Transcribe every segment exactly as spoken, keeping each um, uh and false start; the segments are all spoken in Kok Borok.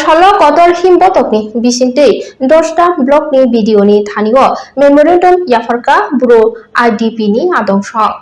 Salo kotor him botokni bisingtwi dosta blockni B D O ni thanio memorandum yapharkha buro I D P ni adong song.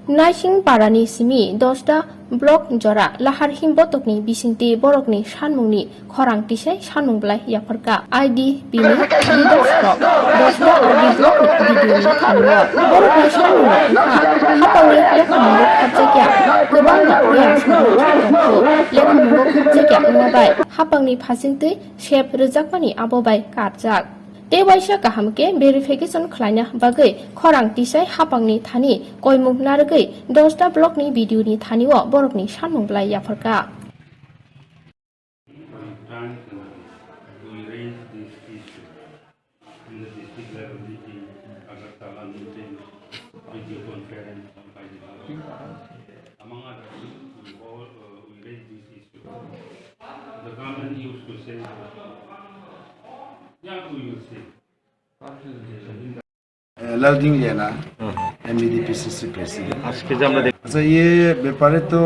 Naising parani simi dosta block jora lahar him botokni bisingtwi borokni sanmungni khorang tisai sanmung belai yapharkha. I D P ni leaders rok dosta R D block ni B D O ni thanio borokni sanmung wngkha hapangni lekhamungo khopjakya kwbangma yang sanmung tongkhu. Lekhamungo khopjakya wngma bai hapangni phasingtwi sep rwjakmani abo bai karjak. Tei waisa kaham khe verification khlaina bagwi khorang tisai hapangni thani koimung narwgwi dosta block ni B D O ni thanio borokni sanmung belai yapharkha. From time to time, we raise this issue in the district level meeting, Agartala meeting, video conference, among other things, we all, uh, we raise this issue. The government used to say, yeah, we will see. Lalding Liana, M E D P C C president. আজকে যে আমরা দেখ- আচ্ছা, ইয়ে ব্যাপারে তো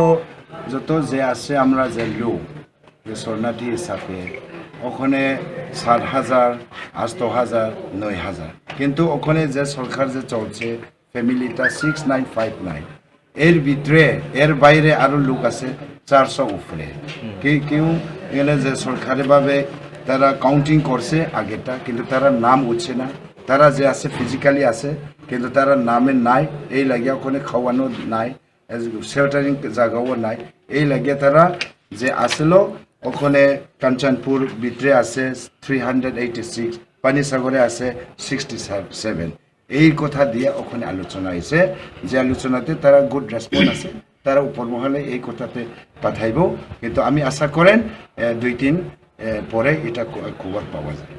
যত যে আছে আমরা যে লোক, যে শরণার্থী হিসাবে ওখানে সাত হাজার, আষ্ট হাজার, নয় হাজার, কিন্তু ওখানে যে সরকার যে চলছে, ফ্যামিলিটা সিক্স নাইন ফাইভ নাইন, এর ভিতরে, এর বাইরে আরো লোক আছে চারশো উপরে। কি-, কেউ এখানে যে সরকারিভাবে তারা কাউন্টিং করছে আগেরটা, কিন্তু তারা নাম উঠছে না। তারা যে আছে ফিজিক্যালি আছে, কিন্তু তারা নামে নাই, এই লাগিয়া ওখানে খাওয়ানো নাই, শেল্টারিং জায়গাও নাই। এই লাগিয়া তারা যে আসলো ওখানে কাঞ্চনপুর ভিতরে আছে থ্রি হান্ড্রেড এইটি সিক্স, পানিসাগরে আছে সিক্সটি সেভেন। এই কথা দিয়ে ওখানে আলোচনা হয়েছে, যে আলোচনাতে তারা গুড রেসপন্স আছে, তারা উপর মহলে এই কথাতে পাঠাইব। কিন্তু আমি আশা করেন, এ, দুই তিন, এ, পরে এটা খ-, খবর পাওয়া যায়।